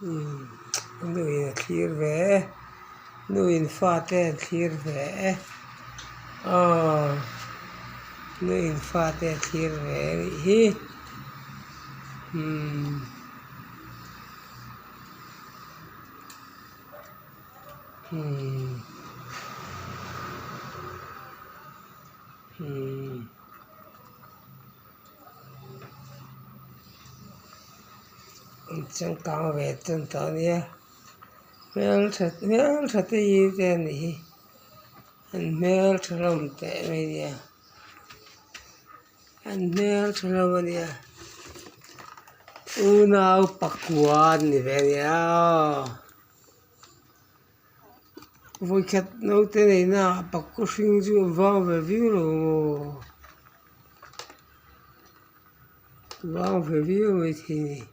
Umm nu in a thlir ve e nu in fate a thlir ve e aww nu in fate a thlir ve a nih hi umm. Umm umm. An changkang ve tan tawh a nia hmeltha hmeltha te hi te a nih hi an hmeltha hlawm teh mai a nia an hmeltha hlawm a nia unau pakua an ni ve a nia aw. Vawikhat naute neihna ah pakua hring chu a vang ve viau lo maw vang ve viau maithei a ni.